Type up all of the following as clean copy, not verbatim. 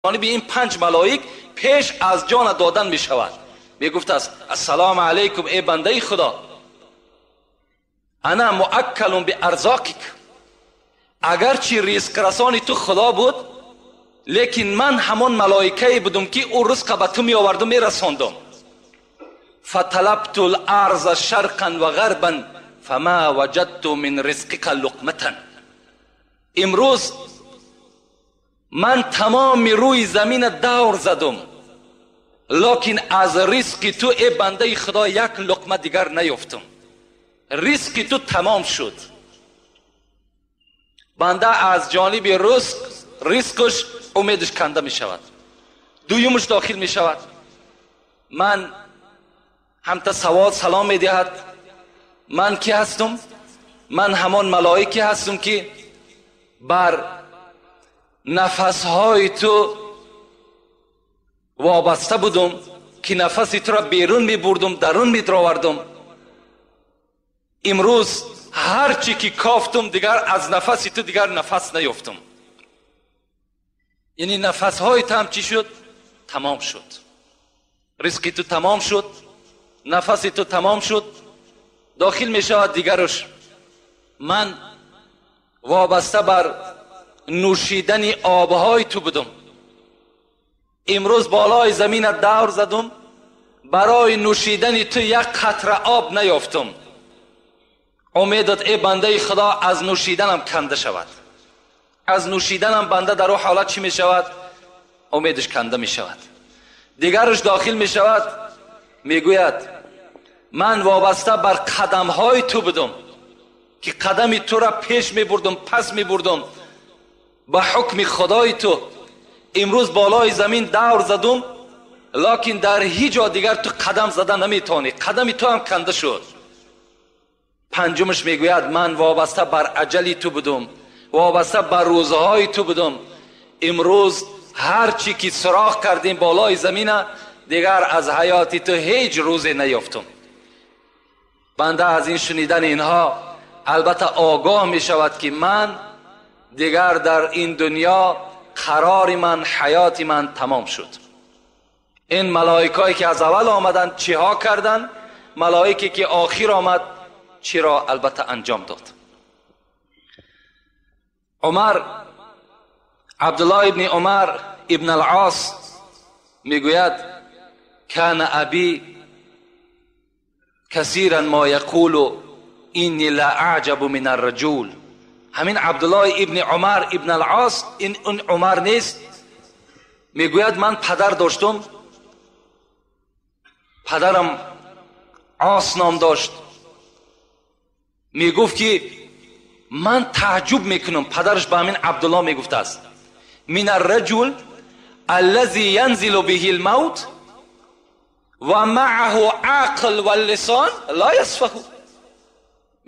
Ҷониби ин панҷ малоик пеш аз ҷона додан мешавад. Мегуфт аст: ассалому алайкум, эй бандаи Худо, ана муаккалун биарзоқик. Агарчи ризқрасони ту Худо буд, лекин ман ҳамон малоикае будум, ки ӯ ризқа ба ту меоварду мерасондум. Фаталабту ларза шарқан ва ғарбан фама ваҷадту мин ризқика луқматан. Имрӯз ман тамоми рӯи замина давр задум, лекин аз ризқи ту, эй бандаи Худо, як луқма дигар наёфтум. Ризқи ту тамом шуд. Банда аз ҷониби ризқш умедаш канда мешавад. Дуюмаш дохил мешавад: ман ҳамта савол салом медиҳад: ман ки ҳастум? Ман ҳамон малоике ҳастум, ки бар нафасҳои ту вобаста будум, ки нафаси туро берун мебурдум, дарун медаровардум. Имрӯз ҳар чӣ ки кофтум, дигар аз нафаси ту дигар нафас наёфтум. Яъне нафасҳои ту ҳам чӣ шуд? Тамом шуд. Ризқи ту тамом шуд, нафаси ту тамом шуд. Дохил мешавад дигараш: ман вобаста бар нӯшидани обҳои ту будум. Имрӯз болои замина давр задум, барои нӯшидани ту як қатра об наёфтум. Умедат, эй бандаи Худо, аз нӯшиданам канда шавад. Аз нӯшиданам банда дар ӯ ҳолат чӣ мешавад? Умедаш канда мешавад. Дигараш дохил мешавад, мегӯяд: ман вобаста бар қадамҳои ту будум, ки қадами тура пеш мебурдум, пас мебурдум ба ҳукми Худои ту. Имрӯз болои замин давр задум, лекин дар ҳеҷ ҷо дигар ту қадам зада наметавонӣ, қадами ту ҳам канда шуд. Панҷумаш мегӯяд: ман вобаста бар аҷали ту будум, вобаста бар рӯзҳои ту будум. Имрӯз ҳар чӣ ки суроғ кардем болои замина, дигар аз ҳаёти ту ҳеҷ рӯзе наёфтум. Банда аз ин шунидани инҳо албатта огоҳ мешавад, ки ман дигар дар ин дунё қарори ман, ҳаёти ман тамом шуд. Ин малоикое ки аз аввал омаданд, чиҳо карданд? Малоике ки охир омад, чиро албатта анҷом дод? Умар, Абдуллоҳ ибни Умар ибн ал-Ос мегӯяд: кана аби касиран ма яқулу инни ла аъҷабу мин арраҷул. Ҳамин Абдуллоҳ ибни Умар ибн ал-Ос, ин он Умар нест, мегӯяд: ман падар доштум, падарам Ос ном дошт. Мегуфт, ки ман тааҷҷуб мекунам. Падараш ба ҳамин Абдуллоҳ мегуфтааст: мин арраҷул аллази янзилу биҳи лмавт ва маъаҳу ақл валлисон ла ясфаҳу.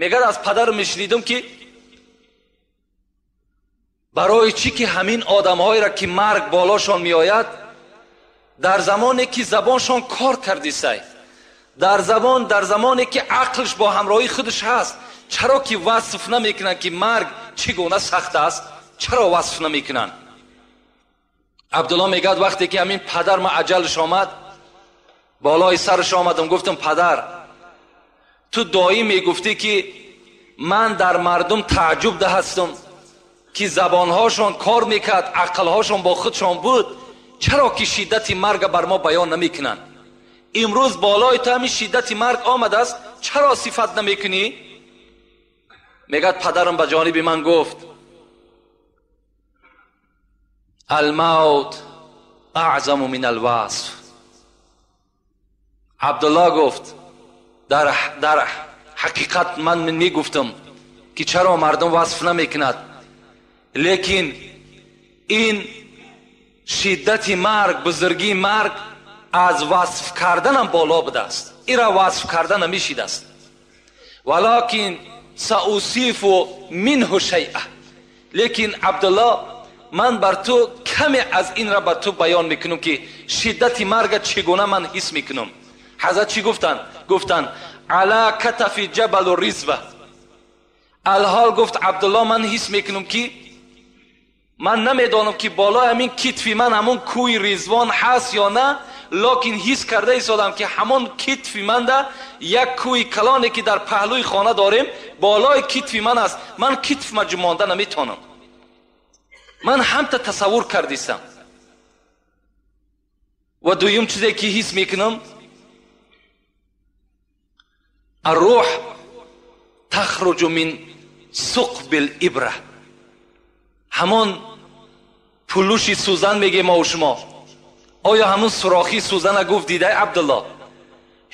Мегӯяд, аз падарам мешунидам, ки барои чӣ ки ҳамин одамҳоеро, ки марг болошон меояд, дар замоне ки забоншон кор кардисай, дар замоне ки ақлш бо ҳамроҳии худаш ҳаст, чаро ки васф намекунанд, ки марг чӣ гуна сахт аст? Чаро васф намекунанд? Абдулло мегӯяд, вақте ки ҳамин падар ма аҷалш омад, болои сараш омадам, гуфтам: падар, ту доим мегуфтӣ, ки ман дар мардум тааҷҷуб ҳастам, ки забонҳошон кор мекард, ақлҳошон бо худшон буд, чаро ки шиддати марга бар мо баён намекунанд? Имрӯз болои ту ҳамин шиддати марг омадааст, чаро сифат намекунӣ? Мегӯяд, падарам ба ҷониби ман гуфт: алмавт аъзаму мин алвасф. Абдулло гуфт: дар ҳақиқат ман мегуфтам, ки чаро мардум васф намекунад, лекин ин шиддати марг, бузургии марг аз васф карданам боло будааст, инро васф кардан намешидааст. Валокин саусифу минҳу шайъа. Лекин, Абдулло, ман бар ту каме аз инро ба ту баён мекунам, ки шиддати марга чӣ гуна ман ҳис мекунам. Ҳазрат чӣ гуфтанд? Гуфтанд: ала катафи ҷабалу ризва. Алҳол, гуфт Абдулло, ман ҳис мекунам, ки Ман намедонам ки болои ҳамин китфи ман ҳамон кӯи Ризвон ҳаст ё на, лекин ҳис карда истодам ки ҳамон китфи манда як кӯи калоне ки дар паҳлӯи хона дорем болои китфи ман аст. Ман китфма ҷумонда наметонам. Ман ҳамта тасаввур кардистам. Ва дуюм чизе ки ҳис мекунам, الروح تخرج من ثقب الابره. ҳамон пулуши сӯзан мегем мо шумо. Оё ҳамон сурохи сӯзана гуфт дидай Абдулло?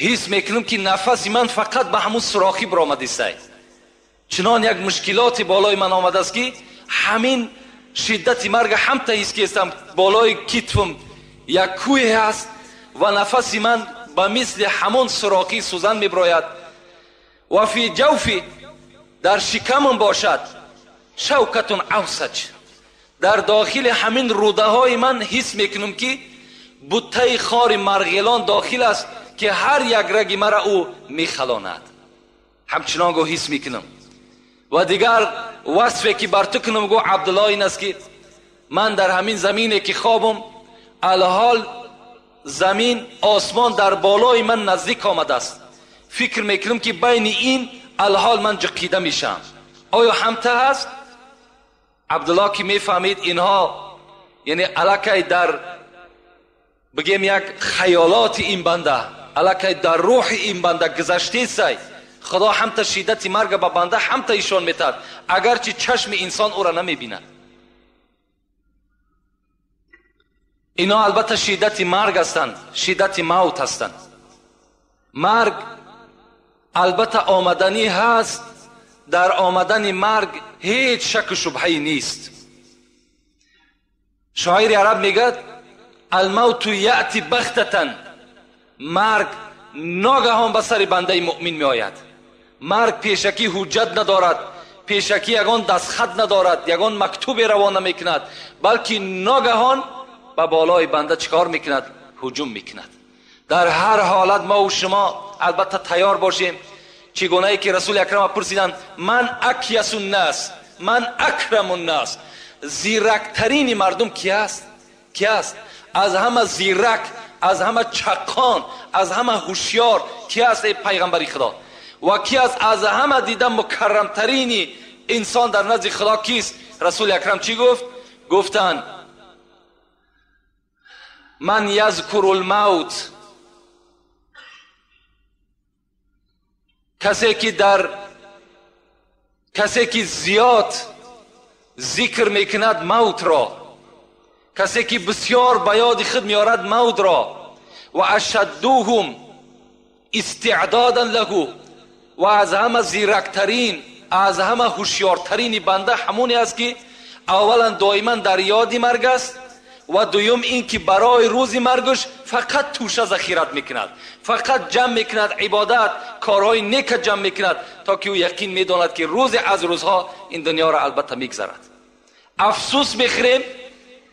Ҳис мекунам ки нафаси ман фақат ба ҳамон сурохӣ баромадистай. Чунон як мушкилоти болои ман омадааст ки ҳамин шиддати марга ҳамта ҳис кестам. Болои китфам як кӯе ҳаст ва нафаси ман ба мисли ҳамон сурохи сӯзан мебирояд. Ва фи ҷавфи, дар шикамам бошад, шавкатун авсаҷ, дар дохили ҳамин рӯдаҳои ман ҳис мекунам ки буттаи хори марғилон дохил аст ки ҳар як раги мара ӯ мехалонад. Ҳамчунон гӯ ҳис мекунам. Ва дигар васфе ки бар ту кунам, гӯ Абдулло, ин аст ки ман дар ҳамин замине ки хобам, алҳол замин осмон дар болои ман наздик омадааст. Фикр мекунам ки байни ин алҳол ман ҷиқида мешавам. Оё ҳамта ҳаст? Абдулло ки мефаҳмид инҳо яъне аллакай дар бигем як хаёлоти ин банда, аллакай дар рӯҳи ин банда гузаштесай. Худо ҳамта шиддати марга ба банда ҳамта ишон метаҳад, агарчи чашми инсон ӯра намебинад. Ино албатта шиддати марг ҳастанд, шиддати мавт ҳастанд. Марг албатта омаданӣ ҳаст. Дар омадани марг ҳеҷ шаку шубҳае нест. Шоири араб мегӯяд алмавту яъти бахтатан, марг ногаҳон ба сари бандаи муъмин меояд. Марг пешакӣ ҳуҷҷат надорад, пешакӣ ягон дастхат надорад, ягон мактубе равона намекунад, балки ногаҳон ба болои банда чӣ кор мекунад? Ҳуҷум мекунад. Дар ҳар ҳолат мо ва шумо албатта тайёр бошем. Чӣ гунае ки Расули Акрама пурсиданд, ман акясу ннас, ман акраму ннас, зирактарини мардум ки аст? Ки аст? Аз ҳама зирак, аз ҳама чаққон, аз ҳама ҳушёр ки аст, эй пайғамбари Худо? Ва ки аст аз ҳама дида мукаррамтарини инсон дар назди Худо кист? Расули Акрам чӣ гуфт? Гуфтанд ман язкуру лмавт, касе ки дар касе ки зиёд зикр мекунад мавтро, касе ки бисёр ба ёди худ меорад мавтро, ва ашаддуҳум истеъдодан лаҳу, ва аз ҳама зирактарин, аз ҳама ҳушёртарини банда ҳамоне аст ки аввалан доиман дар ёди марг аст, ва дуюм ин ки барои рӯзи маргаш фақат тӯша захират мекунад, фақат ҷамъ мекунад ибодат, корҳои нека ҷамъ мекунад, то ки ӯ яқин медонад ки рӯзе аз рӯзҳо ин дунёро албатта мегзарад. Афсӯс мехӯрем,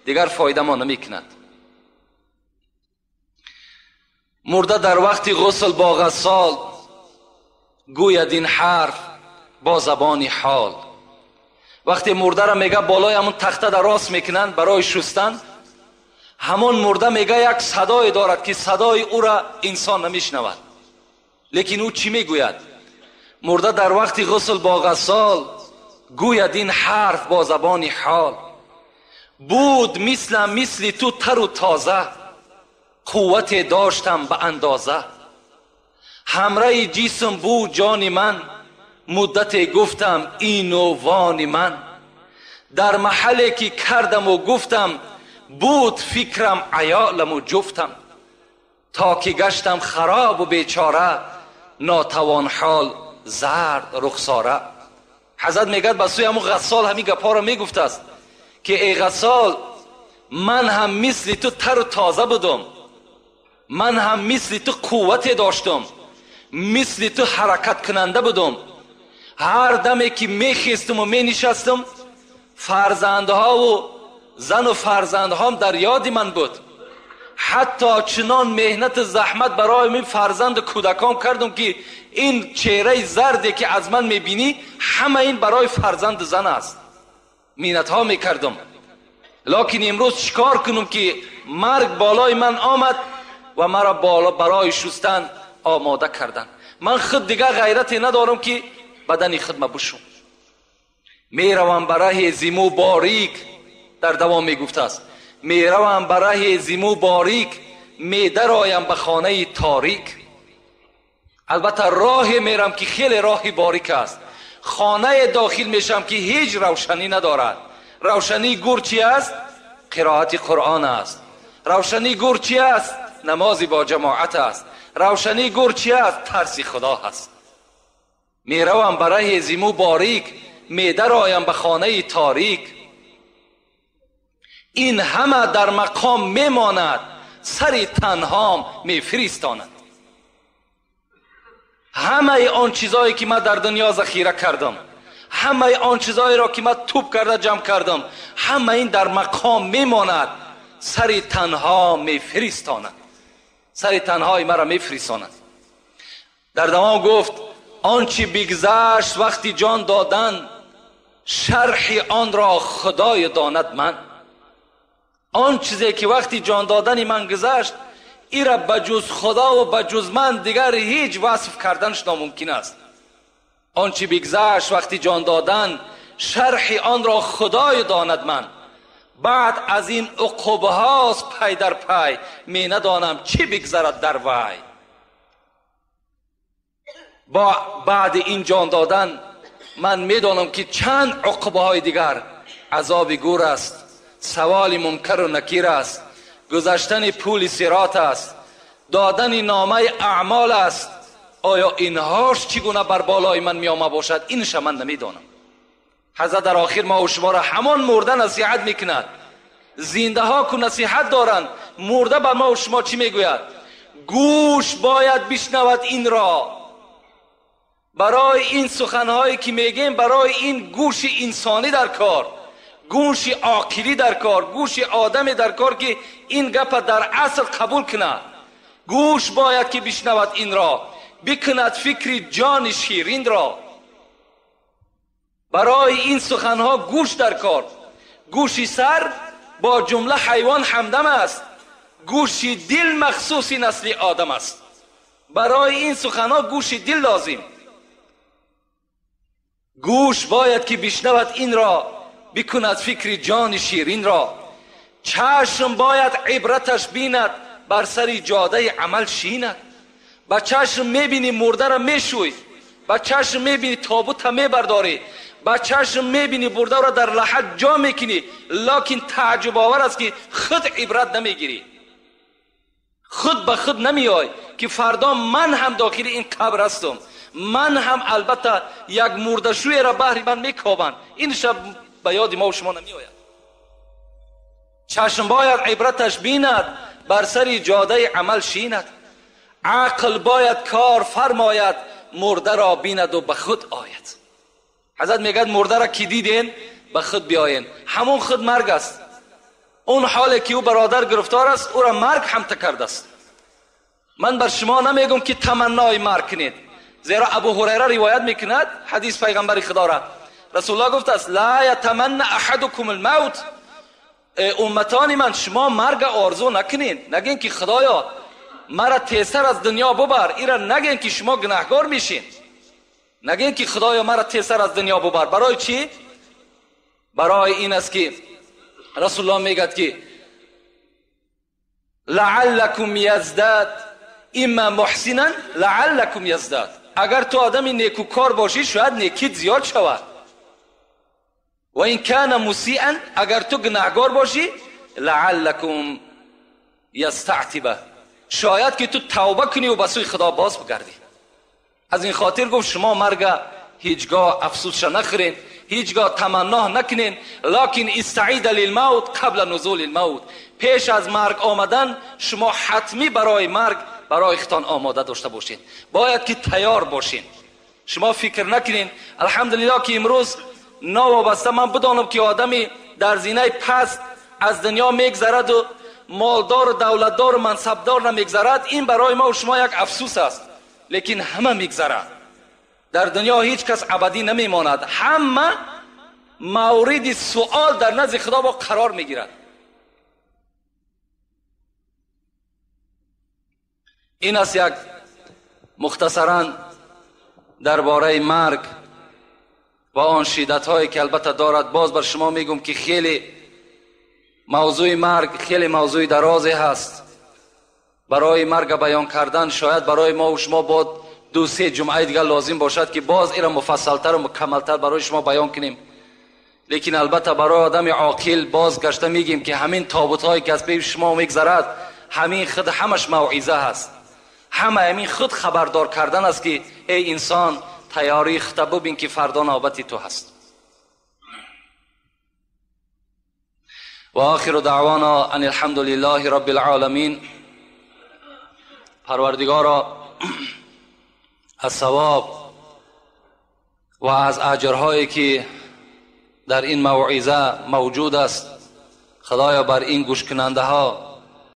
дигар фоида мо намекунад. Мурда дар вақти ғусл бо ғассол гӯяд ин ҳарф бо забони ҳол. Вақте мурдаро мега болои ҳамон тахта дар рост мекунанд барои шустан, ҳамон мурда мега як садое дорад ки садои ӯра инсон намешнавад. Лекин ӯ чӣ мегӯяд? Мурда дар вақти ғусл бо ғассол гӯяд ин ҳарф бо забони ҳол. Буд мислам мисли ту тару тоза, қуввате доштам ба андоза. Ҳамраи ҷисм буд ҷони ман, муддате гуфтам ину вони ман. Дар маҳалле ки кардаму гуфтам, буд фикрам аёламу ҷуфтам. То ки гаштам харобу бечора, нотавон ҳол зард рухсора. Ҳазрат мегӯяд ба сӯи ҳамун ғассол ҳамин гапҳоро мегуфтааст ки эй ғассол, ман ҳам мисли ту тару тоза будум, ман ҳам мисли ту қуввате доштум, мисли ту ҳаракаткунанда будум. Ҳар даме ки мехестуму менишастум, фарзандҳову зану фарзандҳом дар ёди ман буд. Ҳатто чунон меҳнату заҳмат барои мин фарзанду кӯдакон кардум ки ин чеҳраи зарде ки аз ман мебинӣ, ҳама ин барои фарзанду зан аст. Миннатҳо мекардум. Лекин имрӯз чикор кунам ки марг болои ман омад ва маро барои шустан омода карданд. Ман худ дигар ғайрате надорам ки бадани худма бушум. Меравам ба раҳи зиму борик, дар давом мегуфтааст, меравам ба раҳи зиму борик, медароям ба хонаи торик. Албатта роҳе мерам ки хеле роҳи борик аст. Хонае дохил мешам ки ҳеҷ равшанӣ надорад. Равшании гур чи аст? Қироати Қуръон аст. Равшании гур чи аст? Намози бо ҷамоат аст. Равшании гур чи аст? Тарси Худо ҳаст. Меравам ба раҳи зиму борик, медароям ба хонаи торик. Ин ҳама дар мақом мемонад, сари танҳом мефиристонад. Ҳамаи он чизое ки ман дар дунё захира кардам, ҳамаи он чизоеро ки ман тӯб карда ҷамъ кардам, ҳама ин дар мақом мемонад, сари танҳо мефиристонад, сари танҳои маро мефиристонад. Дар давом гуфт: он чи бигзашт вақти ҷон додан, шарҳи онро Худои донад ман. Он чизе ки вақти ҷон додани ман гузашт, ира ба ҷуз Худо ва ба ҷуз ман дигар ҳеҷ васф карданаш номумкин аст. Он чи бигзашт вақти ҷон додан, шарҳи онро Худои донад ман. Баъд аз ин уқубҳост пай дар пай, менадонам чӣ бигзарад дар вай. Бо баъди ин ҷон додан ман медонам ки чанд уқубҳои дигар, азоби гур аст, саволи мункару накир аст, гузаштани пули сирот аст, додани номаи аъмол аст. Оё инҳош чӣ гуна бар болои ман меома бошад, инша ман намедонам. Ҳазрат дар охир ма шуморо ҳамон мурда насиҳат мекунад. Зиндаҳо ку насиҳат доранд, мурда ба ма шумо чӣ мегӯяд? Гӯш бояд бишнавад инро. Барои ин суханҳое ки мегӯем, барои ин гӯши инсонӣ дар кор, гӯши оқилӣ дар кор, гӯши одаме дар кор ки ин гапа дар асл қабул кунад. Гӯш бояд ки бишнавад инро, бикунад фикри ҷони ширинро. Барои ин суханҳо гӯш дар кор. Гӯши сар бо ҷумла ҳайвон ҳамдам аст, гӯши дил махсуси насли одам аст. Барои ин суханҳо гӯши дил лозим. Гӯш бояд ки бишнавад инро, бикунад фикри ҷони ширинро. Чашм бояд ибраташ бинад, бар сари ҷодаи амал шинад. Ба чашм мебинӣ мурдаро мешӯй, ба чашм мебинӣ тобута мебардорӣ, ба чашм мебинӣ бурдаро дар лаҳат ҷо мекунӣ, лекин тааҷҷубовар аст ки худ ибрат намегирӣ, худ ба худ намеой ки фардо ман ҳам дохили ин қабр ҳастам, ман ҳам албатта як мурдашӯеро баҳри ман мекобанд. Ин шаб ба ёди мо шумо намеояд. Чашм бояд ибраташ бинад, бар сари ҷодаи амал шинад. Ақл бояд кор фармояд, мурдаро бинаду ба худ ояд. Ҳазрат мегӯяд мурдаро ки диден, ба худ биёен. Ҳамон худ марг аст. Он ҳоле ки ӯ бародар гирифтор аст, ӯро марг ҳамта кардааст. Ман бар шумо намегӯм ки таманнои марг кунед, зеро Абу Ҳурайра ривоят мекунад ҳадис пайғамбари Худоро. Расулуллоҳ гуфтааст: ла ятаманна аҳадукум алмавт. Умматони ман, шумо марга орзу накунед, нагӯед ки Худоё мара тезтар аз дунё бубар. Ира нагӯед ки шумо гунаҳгор мешин, нагӯед ки Худоё мара тезтар аз дунё бубар. Барои чӣ? Барои ин аст ки Расулуллоҳ мегӯяд ки лааллакум яздад имма муҳсинан лааллакум яздад. Агар ту одами некукор бошӣ, шояд некит зиёд шавад. Ва ин кана мусиан, агар ту гунаҳгор бошӣ, лааллакум ястаътиба, шояд ки ту тавба кунӣ ва ба сӯи Худо боз бигардӣ. Аз ин хотир гуфт шумо марга ҳеҷгоҳ афсусша нахӯрен, ҳеҷгоҳ таманно накунен, лакин истаида лилмавт қабла нузули лмавт. Пеш аз марг омадан шумо ҳатмӣ барои марг барои худтон омода дошта бошед, бояд ки тайёр бошед. Шумо фикр накунед, алҳамдулиллоҳ ки имрӯз новобаста ман бидонам ки одами дар зинаи паст аз дунё мегзараду молдору давлатдору мансабдор намегзарад, ин барои мо шумо як афсӯс аст. Лекин ҳама мегзарад. Дар дунё ҳеҷ кас абадӣ намемонад. Ҳама مورد سؤال در نزد خدا با قرار میگیرد. این است یک مختصرا درباره مرگ و آن شدت هایی که البته دارد. باز بر شما میگم که خیلی موضوع مرگ خیلی موضوع درازی هست. برای مرگ بیان کردن شاید برای ما و شما با 2-3 جمعه دیگر لازم باشد که باز ایرا مفصلتر و مکملتر برای شما بیان کنیم. لیکن البته برای آدم عاقل باز گشته میگیم که همین تابوت هایی که از پیش شما میگذرد، همین خود همش موعظه هست، همه همین خود خبردار کردن است که ای انسان تیاری خود ببین که فردا نوبت تو هست. و آخر دعوانا ان الحمد لله رب العالمین. پروردگارا از ثواب و از اجرهایی که در این موعظه موجود است، خدایا بر این گوش کننده ها